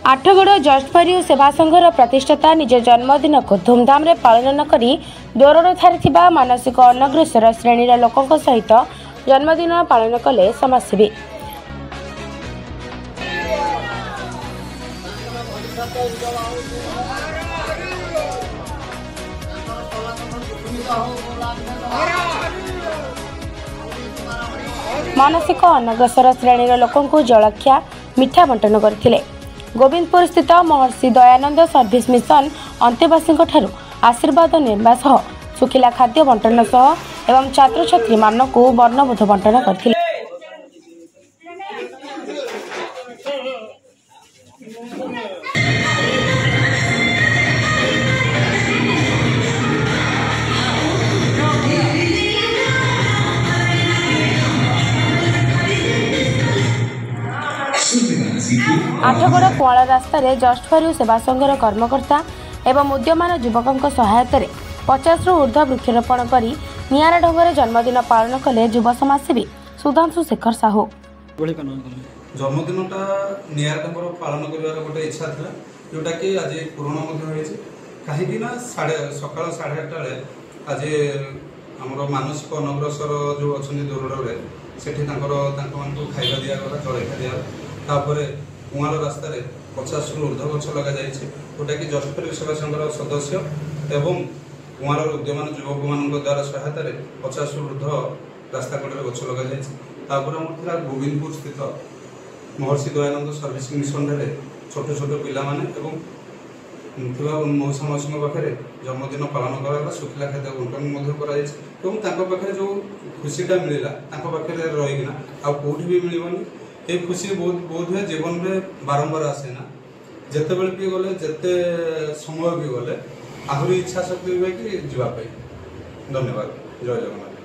Athagarh just for you ସେବା ସଂଘର ପ୍ରତିଷ୍ଠାତା ନିଜ ଜନ୍ମଦିନକୁ ଧୁମଧାମରେ ପାଳନ ନ କରି ଦୋରଡ଼ଠାରେ ଥିବା ମାନସିକ ଅନଗ୍ରସର ଶ୍ରେଣୀର ଲୋକଙ୍କ ସହିତ ଜନ୍ମଦିନ ପାଳନ କଲେ ସମାଜସେବୀ। ମାନସିକ ଅନଗ୍ରସର ଶ୍ରେଣୀର ଲୋକଙ୍କୁ ଜଳଖିଆ, ମିଠା ବଣ୍ଟନ କରିଥିଲେ। ଗୋବିନ୍ଦପୁର ସ୍ଥିତ ମହର୍ଷି ଦୟାନନ୍ଦ ସର୍ଭିସ ମିଶନ ଅନ୍ତେବାସୀଙ୍କଠାରୁ ଆଶୀର୍ବାଦ ନେବା ସହ ଶୁଖିଲା ଖାଦ୍ୟ ବଣ୍ଟନ ସହ ଏବଂ ଛାତ୍ରଛାତ୍ରୀମାନଙ୍କୁ ବର୍ଣ୍ଣବୋଧ ବଣ୍ଟନ କରିଥିଲେ। ଆଠଗଡ଼ କୁଆଁଳ ରାସ୍ତାରେ ଜଷ୍ଟ ଫର୍ you ସେବା ସଂଘର କର୍ମକର୍ତ୍ତା ଏବଂ ଉଦ୍ୟମାନ ଯୁବକଙ୍କ ସହାୟତାରେ 50ରୁ ଉର୍ଦ୍ଧ୍ୱ ବୃକ୍ଷରୋପଣ କରି ନିଆରା ଢଙ୍ଗରେ ଜନ୍ମଦିନ ପାଳନ କଲେ ଯୁବ ସମାଜସେବୀ ସୁଧାଂଶୁ ଶେଖର ସାହୁ। ଜନ୍ମଦିନଟା ନିଆରା ଢଙ୍ଗର ପାଳନ କରିବାର ଗୋଟେ ଇଚ୍ଛା ଥିଲା, ଯେଉଁଟାକି ଆଜି ପୂରଣ ମଧ୍ୟ ହୋଇଛି। କାହିଁକି ନା ସକାଳ 8:30 ବେଳେ ଆଜି ଆମର ମାନସିକ ଅନଗ୍ରସର ଯେଉଁ ଅଛନ୍ତି ଦୋରଡ଼ରେ, ସେଠି ତାଙ୍କମାନଙ୍କୁ ଖାଇବା ଦିଆଗଲା, ଜଳଖିଆ ଦିଆଗଲା। ତାପରେ କୁଆଁଳ ରାସ୍ତାରେ 50ରୁ ଉର୍ଦ୍ଧ୍ୱ ଗଛ ଲଗାଯାଇଛି, ଯେଉଁଟାକି ଜଷ୍ଟ ଫର୍ you ସେବା ସଂଘର ସଦସ୍ୟ ଏବଂ କୁଆଁଳର ଉଦ୍ୟମାନ ଯୁବକମାନଙ୍କ ଦ୍ୱାରା ସହାୟତାରେ 50ରୁ ଉର୍ଦ୍ଧ୍ୱ ରାସ୍ତା କଡ଼ରେ ଗଛ ଲଗାଯାଇଛି। ତାପରେ ଆମର ଥିଲା ଗୋବିନ୍ଦପୁର ସ୍ଥିତ ମହର୍ଷି ଦୟାନନ୍ଦ ସର୍ଭିସିଂ ମିଶନଠାରେ ଛୋଟ ଛୋଟ ପିଲାମାନେ ଏବଂ ଥିବା ମଉସା ମାଉସୀଙ୍କ ପାଖରେ ଜନ୍ମଦିନ ପାଳନ କରାଗଲା। ଶୁଖିଲା ଖାଦ୍ୟ ବଣ୍ଟନ ମଧ୍ୟ କରାଯାଇଛି ଏବଂ ତାଙ୍କ ପାଖରେ ଯେଉଁ ଖୁସିଟା ମିଳିଲା ତାଙ୍କ ପାଖରେ ରହିକିନା ଆଉ କେଉଁଠି ବି ମିଳିବନି। ଏ ଖୁସି ବହୁତ ବହୁତ ହୁଏ ଜୀବନରେ ବାରମ୍ବାର ଆସେ ନା, ଯେତେବେଳେ ବି ଗଲେ, ଯେତେ ସମୟ ବି ଗଲେ ଆହୁରି ଇଚ୍ଛା ଶକ୍ତି ହୁଏ କି ଯିବା ପାଇଁ। ଧନ୍ୟବାଦ, ଜୟ ଜଗନ୍ନାଥ।